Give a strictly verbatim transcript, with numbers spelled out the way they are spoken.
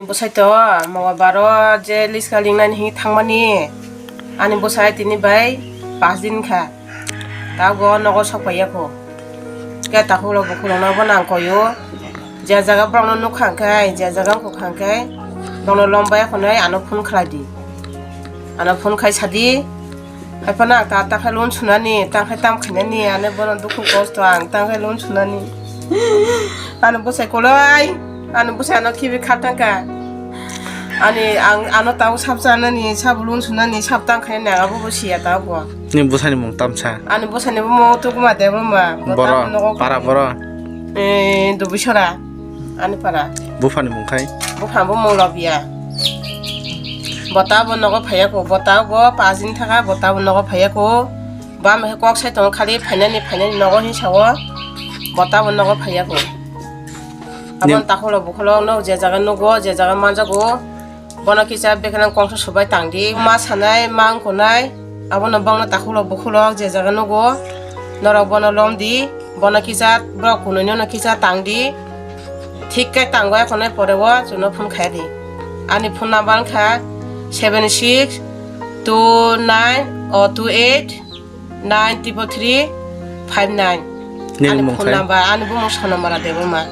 Bwsai to Mongolbar o je liska lingnani hinwi thangmani, ani bwsai tini bai pash din kha, tabuk nogo sok paiya kho. Khe takhuk rok bukhuk rok no bo nang koyo, je jaga borok no nuk kha hwnkhe, je jaga wngkha hwnkhe, bono lom bai khonai ano phone khlai di, ano phone khai sa di. Haiphano ang ta, ta khe loan sunani, ta khe tam khainani, ani bono dukhu kosto ang ta khe loan sunani. Ani bwsai kolai, ani bwsai ano khibi kha tangka. Ani ang ano tau sab chanani, sab loan sunani, sab tang khainani ang abo bo siya ta bo. Ni bwsani mung tamsa? Ani bwsani bo mo Tukuma Debbarma. Bo Boro, tamo nogo para boro? Eh, Dubisora. Ani para. Buphani mung khai? Buphani bo mung Lobia. Bota bo nogo phaiya ko, bota bo pash din thaka, bota bo nogo phaiya ko. Bam he kok sai tongo khali phainani, phainani nogo hinsa o. Bota bo nogo phaiya ko. Abon Nim- takholo bukholo no je jaga nugo, je jaga manjago. Bono kisa bekheno kongsa subai tang di. Ma sanai, ma wngkhonai, abono bangno takhulok bukhulok je jaga nugo, norok bono lom di. Bono kisa borok kunui no kisa tang di. Thik khe tango ekhonai pore o chwngno phone khai di. Ani phone number wngkha seven six two nine o two eight nine triple three five nine. Nini Ani mung phone khai? Number, ani bumung Sonamara Debbarma.